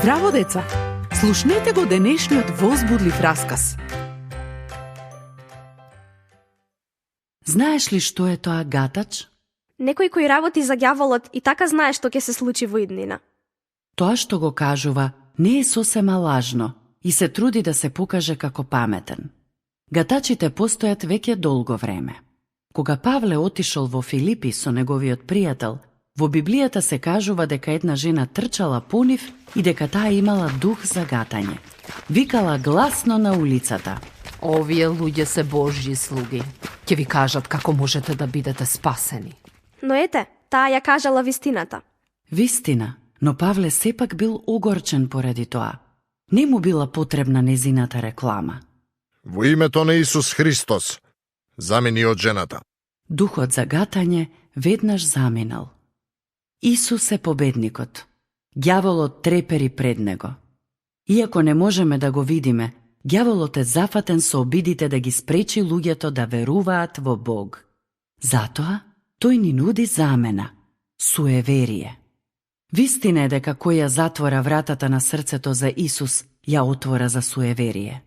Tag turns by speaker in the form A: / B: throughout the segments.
A: Здраво, деца! Слушнете го денешниот возбудлив расказ.
B: Знаеш ли што е тоа гатач?
C: Некој кој работи за ѓаволот и така знае што ќе се случи во иднина.
B: Тоа што го кажува не е сосема лажно и се труди да се покаже како паметен. Гатачите постојат веќе долго време. Кога Павле отишол во Филипи со неговиот пријател, во Библијата се кажува дека една жена трчала по нив и дека таа имала дух за гатање. Викала гласно на улицата:
D: Овие луѓе се Божји слуги. Ќе ви кажат како можете да бидете спасени.
C: Но ете, таа ја кажала вистината.
B: Вистина, но Павле сепак бил огорчен поради тоа. Не му била потребна незината реклама.
E: Во името на Исус Христос, замени од жената.
B: Духот за гатање веднаш заминал. Исус е победникот. Ѓаволот трепери пред него. Иако не можеме да го видиме, ѓаволот е зафатен со обидите да ги спречи луѓето да веруваат во Бог. Затоа, тој ни нуди замена, суеверие. Вистина е дека кој ја затвора вратата на срцето за Исус, ја отвора за суеверие.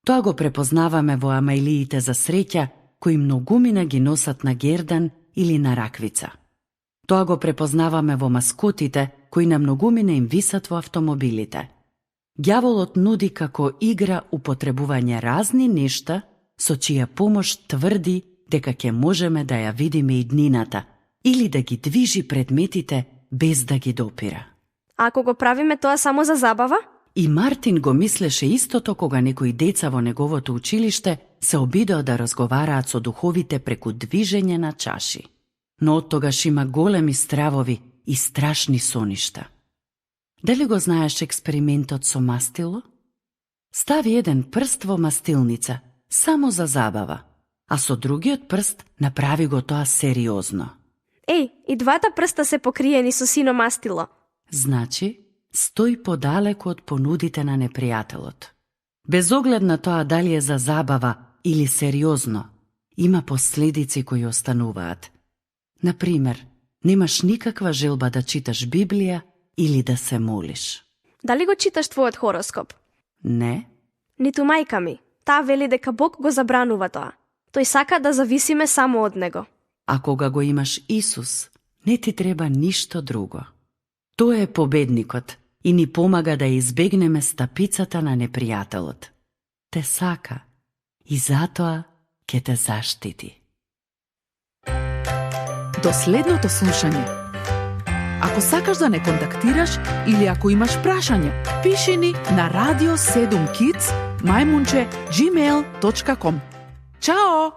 B: Тоа го препознаваме во амаилиите за среќа, кои многумина ги носат на гердан или на раквица. Тоа го препознаваме во маскотите, кои на многумина им висат во автомобилите. Ѓаволот нуди како игра употребување разни нешта, со чија помош тврди дека ќе можеме да ја видиме иднината или да ги движи предметите без да ги допира.
C: А ако го правиме тоа само за забава?
B: И Мартин го мислеше истото кога некои деца во неговото училиште се обидоа да разговараат со духовите преку движење на чаши. Но оттогаш има големи стравови и страшни соништа. Дали го знаеш експериментот со мастило? Стави еден прст во мастилница, само за забава, а со другиот прст направи го тоа сериозно.
C: Еј, и двата прста се покриени со сино мастило.
B: Значи, стои подалеку од понудите на непријателот. Без оглед на тоа дали е за забава или сериозно, има последици кои остануваат. Например, немаш никаква желба да читаш Библија или да се молиш.
C: Дали го читаш твојот хороскоп?
B: Не.
C: Ниту мајка ми. Таа вели дека Бог го забранува тоа. Тој сака да зависиме само од него.
B: А кога го имаш Исус, не ти треба ништо друго. Тој е победникот и ни помага да избегнеме стапицата на непријателот. Те сака и затоа ќе те заштити.
A: До следното слушање. Ако сакаш да не контактираш или ако имаш прашање, пиши ни на radio7kids@gmail.com. Чао!